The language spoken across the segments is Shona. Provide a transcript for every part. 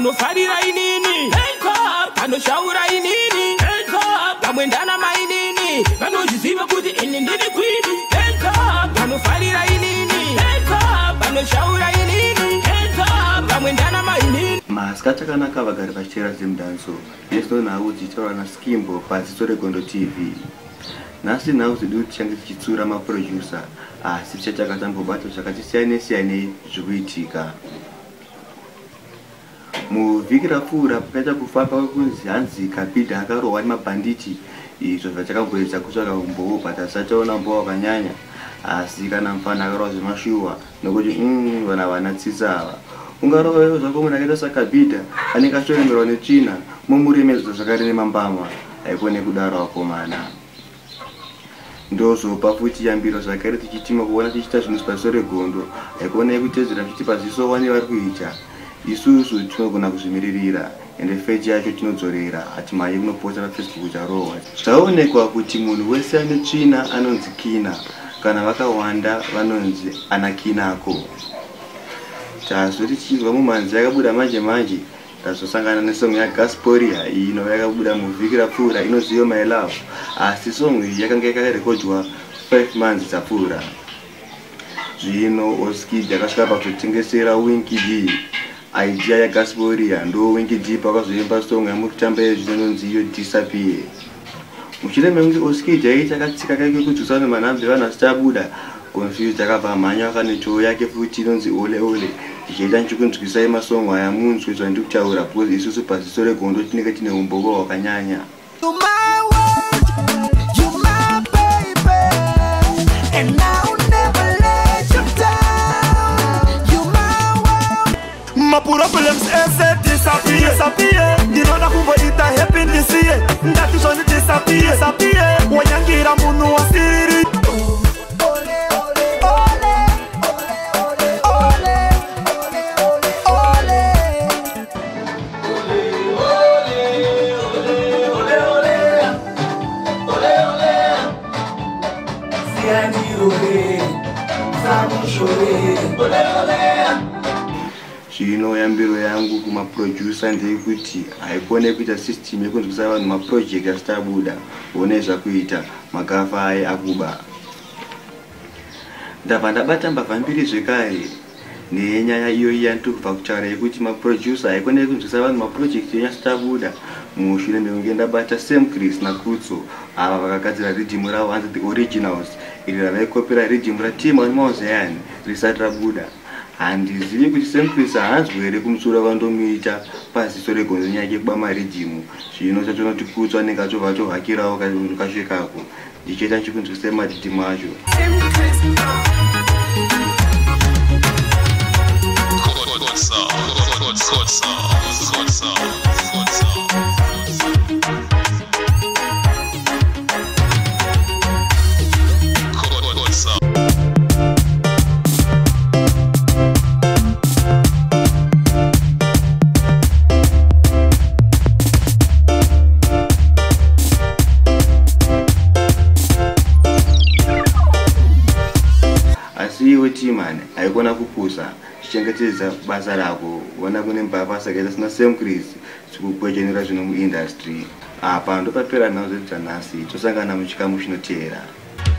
Vanofarira inini, vanoshaura inini, vamwe ndana mainini, vanozviziva kuti ini ndini queen. Vanofarira inini, vanoshaura inini, vamwe ndana mainini. Masikati akanaka vagari vachiteera Zimdancehall yesino nhau dzichitaurwa naSkimbo paZiso reGondo TV. Nhasi nhau dzedu tichange tichitsura maproducer, asi tichatanga tambobata zvakati siyanei siyanei zviri kuitika. Muvhiki rapfuura pakaita kufamba kwekunzi hanzi Kabhidha akarohwa nemabhanditi, izvo zvatakamboedza kutsvaga umbowo but asati taona umbowo wakanyanya. Asi kana mufana akarohwa zvemashuwa, nokuti vana havana tsitsi ava. Ungarova zvako munhu akaita saKabhidha anenge achitoremerwa netsvina, momuremedza zvakare nemambama. Haikone kudaro akomana. Ndozopa futi yambiro zvakare tichitima kuona tichiita zvinhu paziso regondo. Haikona yekutedzera tichiti paziso wane vari kuita. Isusu tinogona kuzvimiririra, ende fechi yacho tinodzorera, hatimhanyi kunoposta paFacebook charohwa. Zvaonekwa kuti munhu wese ane tsvina anonzi kina, kana vakawanda vanonzi ana kinako. Tazoti tichinzwa mumhanzi yakabuda manje manje, tazosangana nesong yaGasporia iyi inova yakabuda muvhiki rapfuura inonzi iyo My Love, asi song iyi yakanga yakarekodwa 5 months dzapfuura. Zvino Oskid akasvika pakutotengesera Winky D idea yaGasporia, ndo Winky D pakazoimba song yamuri kutamba yezvino inonzi iyo Disappear. Mushure mekunge Oskid aita katsika kake kudzosa nemanhambi evanhu asati abuda, Confused akabva amhanya akanetowo yake futi inonzi Ole Ole. Ndichaita ndichikunzwisai masongo aya munzwe zvandiri kutaura, because isusu paZiso reGondo tinenge tine umbovo hwakanyanya. You my world, you my baby, and I'll never let you down. You my world. Maproblems ese disappear, disappear. Ndinoda kumboita happy ndisiye, ndati zvoni disappear, disappear. Wanyangira munhu wasiriri. Ole, ole, ole, ole, ole, ole. Zvino yambiro yangu kumaproducer ndeyekuti haikone kuita system yekunzwisa vanhu maproject asati abuda. Onai zvakuita magafa aye akuba. Ndabva ndabata mbavha mbiri zvekare nenyaya iyoyi yandiri kubva kutaura yekuti maproducer haikone kunzwisa vanhu maproject yenyu asati abuda, mushure mekunge ndabata Sam Chris naKutso ava vakagadzira riddim ravo hanzi The Originals, iri ravaikopera riddim raTimon Mozean risati rabuda. Handizivi kuti Sam Chris haanzwi here kumutsura vandomuita paZiso reGondo nyaya yekuba mariddim. Zvino chatoona kuti Kutso anenge achobva atohakirawo kanhu kacho ikako. Ndichaita ndichikunzwisai mariddim acho. Asi iwe Timani, haikona kupusa, chichengetedza basa rako. Ona kune mbavha sakaita sina Sam Chris dzikukwejenera zvino muindustry. Apa ndopapera nhau dzedu dzanhasi, tosangana muchikamu chinoteera.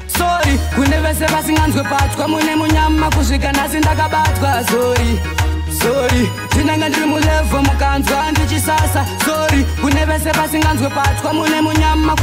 Sorry kune vese vasinganzwe patwa mune munyama, kusvika nhasi ndakabatwa. Sorry, sorry, ndinenge ndiri mulevel mukanzwa ndichisasa. Sorry kune vese vasinganzwe patwa mune munyama.